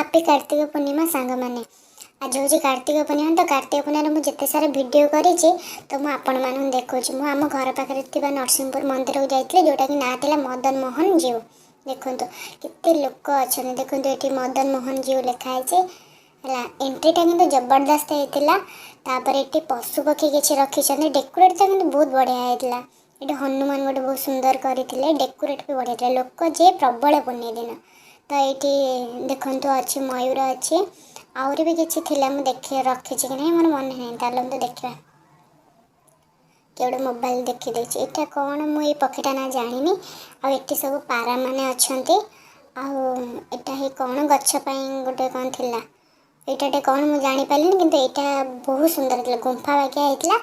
Happy Kartik Purnima ସାଙ୍ଗମାନେ। ଆଜି ହେଉଛି କାର୍ତ୍ତିକ ପୂର୍ଣ୍ଣିମା। ତ କାର୍ତ୍ତିକ ପୂର୍ଣ୍ଣିମାରେ ମୁଁ ଯେତେ ସାରା ଭିଡ଼ିଓ କରିଛି, ତ ମୁଁ ଆପଣମାନଙ୍କୁ ଦେଖାଉଛି। ମୁଁ ଆମ ଘର ପାଖରେ ଥିବା ନରସିଂହପୁର ମନ୍ଦିରକୁ ଯାଇଥିଲି, ଯେଉଁଟାକି ନାଁ ଥିଲା ମଦନ ମୋହନ ଜିଉ। ଦେଖନ୍ତୁ କେତେ ଲୋକ ଅଛନ୍ତି। ଦେଖନ୍ତୁ, ଏଠି ମଦନ ମୋହନ ଜିଉ ଲେଖା ହେଇଛି। ହେଲା, ଏଣ୍ଟ୍ରିଟା କିନ୍ତୁ ଜବରଦସ୍ତ ହେଇଥିଲା। ତାପରେ ଏଠି ପଶୁପକ୍ଷୀ କିଛି ରଖିଛନ୍ତି। ଡେକୋରେଟ୍ଟା କିନ୍ତୁ ବହୁତ ବଢ଼ିଆ ହେଇଥିଲା। ଏଠି ହନୁମାନ ଗୋଟେ ବହୁତ ସୁନ୍ଦର କରିଥିଲେ। ଡେକୋରେଟ୍ ବି ବଢ଼ିଆ ଥିଲା। ଲୋକ ଯେ ପ୍ରବଳ ପୂର୍ଣ୍ଣିମା ଦିନ। ତ ଏଇଠି ଦେଖନ୍ତୁ, ଅଛି ମୟୂର ଅଛି, ଆହୁରି ବି କିଛି ଥିଲା। ମୁଁ ଦେଖି ରଖିଛି କି ନାହିଁ ମୋର ମନେ ନାହିଁ। ଚାଲନ୍ତୁ ଦେଖିବା। କିଏ ଗୋଟେ ମୋବାଇଲ ଦେଖିଦେଇଛି। ଏଇଟା କ'ଣ, ମୁଁ ଏଇ ପକ୍ଷୀଟା ନାଁ ଜାଣିନି। ଆଉ ଏଠି ସବୁ ପାରାମାନେ ଅଛନ୍ତି। ଆଉ ଏଇଟା ହେଇ କ'ଣ ଗଛ ପାଇଁ ଗୋଟେ କ'ଣ ଥିଲା। ଏଇଟା ଗୋଟେ କ'ଣ, ମୁଁ ଜାଣିପାରିଲିନି, କିନ୍ତୁ ଏଇଟା ବହୁତ ସୁନ୍ଦର ଥିଲା। ଗୁମ୍ଫା ବାଗିଆ ହେଇଥିଲା।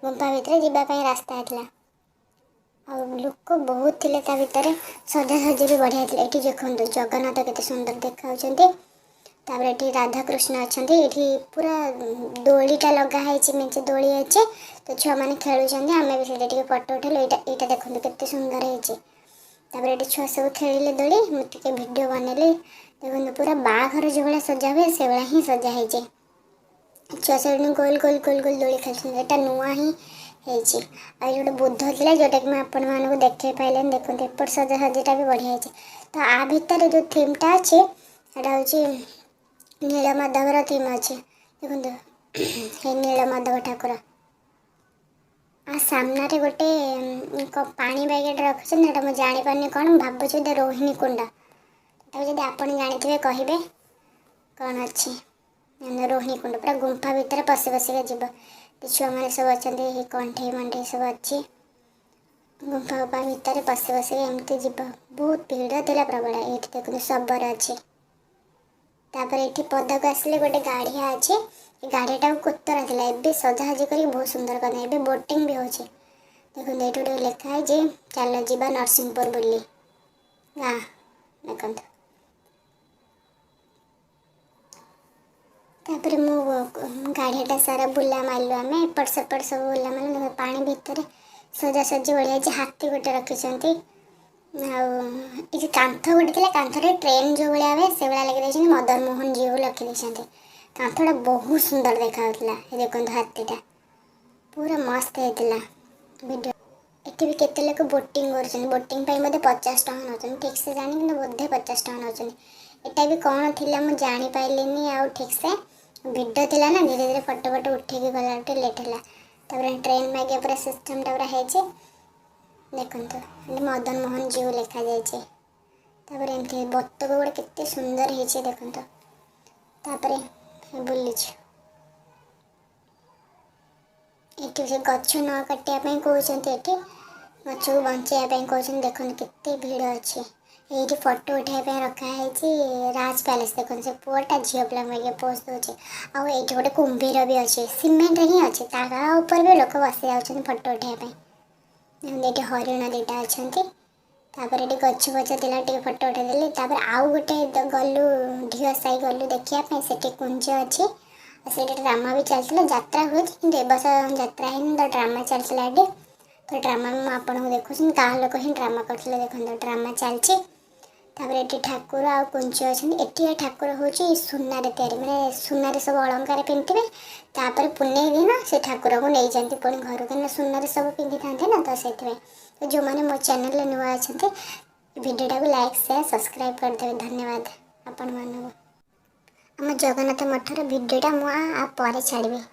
ଗୁମ୍ଫା ଭିତରେ ଯିବା ପାଇଁ ରାସ୍ତା ହେଇଥିଲା ଆଉ ଲୋକ ବହୁତ ଥିଲେ ତା ଭିତରେ। ସଜାସଜି ବି ବଢ଼ିଆ ହେଇଥିଲା। ଏଠି ଦେଖନ୍ତୁ, ଜଗନ୍ନାଥ କେତେ ସୁନ୍ଦର ଦେଖାଯାଉଛନ୍ତି। ତାପରେ ଏଠି ରାଧାକୃଷ୍ଣ ଅଛନ୍ତି। ଏଠି ପୁରା ଦୋଳିଟା ଲଗା ହେଇଛି। ମେଞ୍ଚେ ଦୋଳି ଅଛି, ତ ଛୁଆମାନେ ଖେଳୁଛନ୍ତି। ଆମେ ବି ସେଇଟା ଟିକେ ଫଟୋ ଉଠେଇଲୁ। ଏଇଟା ଦେଖନ୍ତୁ, କେତେ ସୁନ୍ଦର ହେଇଛି। ତାପରେ ଏଠି ଛୁଆ ସବୁ ଖେଳିଲେ ଦୋଳି, ମୁଁ ଟିକେ ଭିଡ଼ିଓ ବନେଇଲି। ଦେଖନ୍ତୁ, ପୁରା ବାହାଘର ଯେଉଁଭଳିଆ ସଜା ହୁଏ, ସେଭଳିଆ ହିଁ ସଜା ହେଇଛି। ଛୁଆ ସବୁ ଗୋଲ ଗୋଲ ଗୋଲ ଗୋଲ ଦୋଳି ଖେଳୁଛନ୍ତି। ଏଇଟା ନୂଆ ହିଁ ହେଇଛି। ଆଉ ଏଠି ଗୋଟେ ବୁଦ୍ଧ ଥିଲା, ଯେଉଁଟାକି ମୁଁ ଆପଣମାନଙ୍କୁ ଦେଖେଇ ପାଇଲିନି। ଦେଖନ୍ତୁ, ଏପଟ ସଜାସଜିଟା ବି ବଢ଼ିଆ ହେଇଛି। ତ ଆ ଭିତରେ ଯେଉଁ ଥିମ୍ଟା ଅଛି, ସେଇଟା ହେଉଛି ନୀଳମାଧବର ଥିମ୍ ଅଛି। ଦେଖନ୍ତୁ, ଏଇ ନୀଳମାଧବ ଠାକୁର। ଆଉ ସାମ୍ନାରେ ଗୋଟେ ପାଣି ବାଗିଆଟା ରଖିଛନ୍ତି। ଏଇଟା ମୁଁ ଜାଣିପାରୁନି କ'ଣ। ମୁଁ ଭାବୁଛି ବୋଧେ ରୋହିଣୀ କୁଣ୍ଡ। ତଥାପି ଯଦି ଆପଣ ଜାଣିଥିବେ, କହିବେ କ'ଣ ଅଛି। ରୋହିଣୀ କୁଣ୍ଡ ପୁରା ଗୁମ୍ଫା ଭିତରେ ପଶି ପଶିକା ଯିବ। ଛୁଆମାନେ ସବୁ ଅଛନ୍ତି। ଏଇ କଣ୍ଢେଇ ମଣ୍ଢେଇ ସବୁ ଅଛି। ଗୁମ୍ଫା ଗୁମ୍ଫା ଭିତରେ ପଶି ପଶିକି ଏମିତି ଯିବ। ବହୁତ ଭିଡ଼ ଥିଲା ପ୍ରବଳ। ଏଇଠି ଦେଖନ୍ତୁ, ଶବର ଅଛି। ତାପରେ ଏଠି ପଦାକୁ ଆସିଲେ ଗୋଟେ ଗାଡ଼ିଆ ଅଛି। ଏ ଗାଡ଼ିଆଟାକୁ କୋତରା ଥିଲା, ଏବେ ସଜାସଜି କରିକି ବହୁତ ସୁନ୍ଦର କରିଦେଲେ। ଏବେ ବୋଟିଂ ବି ହେଉଛି। ଦେଖନ୍ତୁ, ଏଇଠି ଗୋଟେ ଲେଖା ହେଇଛି, ଚାଲ ଯିବା ନରସିଂହପୁର ବୁଲି ଗାଁ। ଦେଖନ୍ତୁ। ତାପରେ ମୁଁ ଗାଡ଼ିଆଟା ସାରା ବୁଲା ମାରିଲୁ ଆମେ, ଏପଟ ସେପଟ ସବୁ ବୁଲା ମାରିଲୁ। ଦେଖ, ପାଣି ଭିତରେ ସଜାସଜି ବଢ଼ିଆ ହେଇଛି। ହାତୀ ଗୋଟେ ରଖିଛନ୍ତି। ଆଉ ଏ ଯେଉଁ କାନ୍ଥ ଗୋଟେ ଥିଲା, କାନ୍ଥରେ ଟ୍ରେନ୍ ଯେଉଁ ଭଳିଆ ହୁଏ, ସେଇଭଳିଆ ଲଗେଇ ଦେଇଛନ୍ତି। ମଦନ ମୋହନ ଜିଉ ରଖିଦେଇଛନ୍ତି। କାନ୍ଥଟା ବହୁତ ସୁନ୍ଦର ଦେଖାଯାଉଥିଲା। ଏ ଦେଖନ୍ତୁ, ହାତୀଟା ପୁରା ମସ୍ତ ହେଇଥିଲା ଭିଡ଼ିଓ। ଏଠି ବି କେତେ ଲୋକ ବୋଟିଂ କରୁଛନ୍ତି। ବୋଟିଂ ପାଇଁ ବୋଧେ 50 ଟଙ୍କା ନେଉଛନ୍ତି। ଠିକ୍ ସେ ଜାଣିନି, କିନ୍ତୁ ବୋଧେ 50 ଟଙ୍କା ନେଉଛନ୍ତି। ଏଟା ବି କ'ଣ ଥିଲା, ମୁଁ ଜାଣିପାରିଲିନି ଆଉ ଠିକ୍ ସେ। ଭିଡ଼ ଥିଲା ନା, ଧୀରେ ଧୀରେ ଫଟୋ ଫଟୋ ଉଠେଇକି ଗଲା ଟିକେ ଲେଟ୍ ହେଲା। ତାପରେ ଟ୍ରେନ୍ ମାଗିବା ପୁରା ସିଷ୍ଟମ୍ଟା ପୁରା ହେଇଛି। ଦେଖନ୍ତୁ, ଏଠି ମଦନ ମୋହନ ଜିଉ ଲେଖାଯାଇଛି। ତାପରେ ଏମିତି ବତକ ଗୋଟେ କେତେ ସୁନ୍ଦର ହେଇଛି, ଦେଖନ୍ତୁ। ତାପରେ ବୁଲିଛୁ। ଏଠି ସେ ଗଛ ନ କାଟିବା ପାଇଁ କହୁଛନ୍ତି। ଏଠି ଗଛକୁ ବଞ୍ଚେଇବା ପାଇଁ କହୁଛନ୍ତି। ଦେଖନ୍ତୁ, କେତେ ଭିଡ଼ ଅଛି। ଏଇଠି ଫଟୋ ଉଠାଇବା ପାଇଁ ରଖା ହେଇଛି। ରାଜ ପ୍ୟାଲେସ୍ ଦେଖନ୍ତୁ, ସେ ପୁଅଟା ଝିଅ ପିଲାଙ୍କ ବାଗିଆ ପୋଜ୍ ଦେଉଛି। ଆଉ ଏଇଠି ଗୋଟେ କୁମ୍ଭୀର ବି ଅଛି, ସିମେଣ୍ଟରେ ହିଁ ଅଛି। ତା ଉପରେ ବି ଲୋକ ବସି ଯାଉଛନ୍ତି ଫଟୋ ଉଠାଇବା ପାଇଁ। ଦେଖନ୍ତୁ, ଏଠି ହରିଣ ଦୁଇଟା ଅଛନ୍ତି। ତାପରେ ଏଠି ଗଛ ଫଛ ଥିଲା, ଟିକେ ଫଟୋ ଉଠେଇଦେଲି। ତାପରେ ଆଉ ଗୋଟେ ଗଲୁ, ଢିଅ ସାହି ଗଲୁ ଦେଖିବା ପାଇଁ। ସେଠି କୁଞ୍ଜ ଅଛି ଆଉ ସେଇଠି ଡ୍ରାମା ବି ଚାଲିଥିଲା। ଯାତ୍ରା ହୁଏ, କିନ୍ତୁ ଏ ବର୍ଷ ଯାତ୍ରା ହେଇନି, ତ ଡ୍ରାମା ଚାଲିଥିଲା ଏଠି। ତ ଡ୍ରାମା ମୁଁ ଆପଣଙ୍କୁ ଦେଖୁଛି। ଗାଁ ଲୋକ ହିଁ ଡ୍ରାମା କରୁଥିଲେ। ଦେଖନ୍ତୁ, ଡ୍ରାମା ଚାଲିଛି। ତାପରେ ଏଠି ଠାକୁର ଆଉ କୁଞ୍ଜ ଅଛନ୍ତି। ଏଠି ଠାକୁର ହେଉଛି ସୁନାରେ ତିଆରି, ମାନେ ସୁନାରେ ସବୁ ଅଳଙ୍କାର ପିନ୍ଧିଥିବେ। ତାପରେ ପୁନେଇ ଦିନ ସେ ଠାକୁରଙ୍କୁ ନେଇଯାଆନ୍ତି ପୁଣି ଘରକୁ, କାହିଁକିନା ସୁନାରେ ସବୁ ପିନ୍ଧିଥାନ୍ତି ନା, ତ ସେଥିପାଇଁ। ତ ଯେଉଁମାନେ ମୋ ଚ୍ୟାନେଲରେ ନୂଆ ଅଛନ୍ତି, ଭିଡ଼ିଓଟାକୁ ଲାଇକ୍, ସେୟାର, ସବସ୍କ୍ରାଇବ୍ କରିଦେବେ। ଧନ୍ୟବାଦ ଆପଣମାନଙ୍କୁ। ଆମ ଜଗନ୍ନାଥ ମଠର ଭିଡ଼ିଓଟା ମୁଁ ଆ ପରେ ଛାଡ଼ିବି।